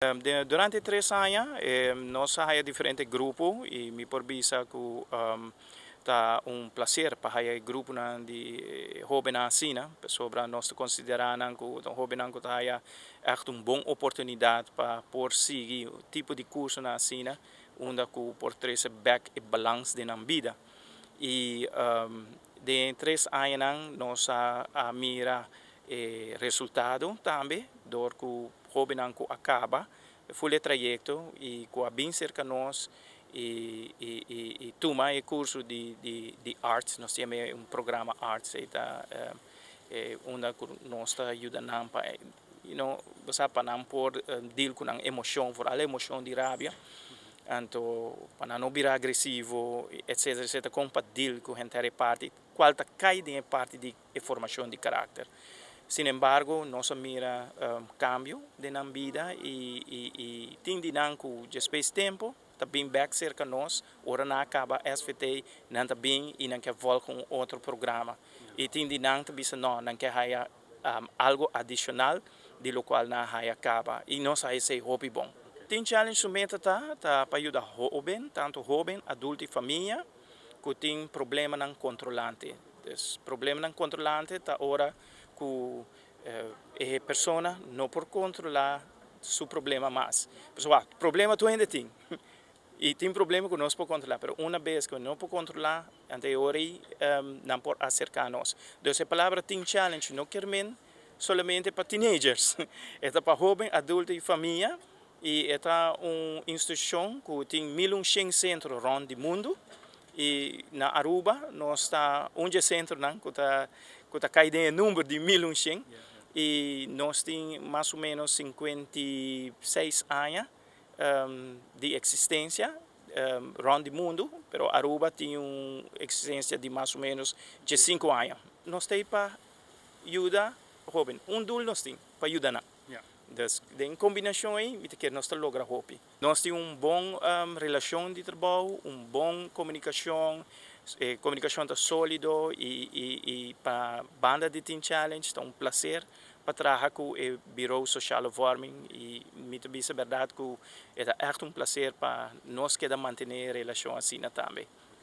Durante 3 aña nos a haya diferente grupo y mi por bisa cu ta un placer pa haya grupo di hoben asina, sobre nos considera cu hoben cu ta echt un bon oportunidad pa por sigui tipo di curso na asina, unda cu por trece back e balance den nan bida. Y den 3 aña nos a mira resultado tambe, door cu hoben cu a caba full e trayecto y cu a bin cerca nos y tuma e curso di arts. Nos tin un programa arts ta unda nos ta yuda pa pa nan por deal cu e emocion, vooral emocion di rabia, anto pa no bira agresivo, etc, etc, con pa deal cu henter parti cual ta cay den parti di formacion di caracter. Sin embargo, nos a mira cambio den nan bida y tin di nan cu despues tempo ta bin back cerca nos, ora nan caba SVT, nan ta bin y nan kier volg un otro programa. Y tin di nan ta bisa no, nan kier haya algo adicional di locual nan a haya caba. Y nos a haya hopi bon. Teen Challenge su meta ta pa yuda hoben, tanto hoben, adulto y famia, cu tin problema controlante. Dus problema controlante ta ora cu e persona no por controla su problema mas. Pessoal, problema tur hende tin. Y tin problema cu nos por controla, mas un biaha cu no por controla, anto nan por acerca nos. Anto, e palabra Teen Challenge no kiermen solamente pa teenagers. Ta pa hoben, adulto y famia. Y ta un institucion cu tin 1100 centro rond di mundo. Y na Aruba, nos ta un centro cu ta cay den number di 1100. Y nos tin mas o menos 56 aña di existencia rond di mundo, pero Aruba tin un existencia di mas o menos 5 aña. Nos tin pa yuda hoben, un doel nos tin, pa yuda nan. Dus den combinacion ey, mi kier nos logra hopi. Nos tin un bon relacion di trabou, un bon comunicacion, comunicacion ta solido y pa banda di Teen Challenge ta un placer pa traha cu e Bureau Sociale Vorming y mi ta bisa berdad cu ta echt un placer pa nos keda mantene e relacion asina tambe.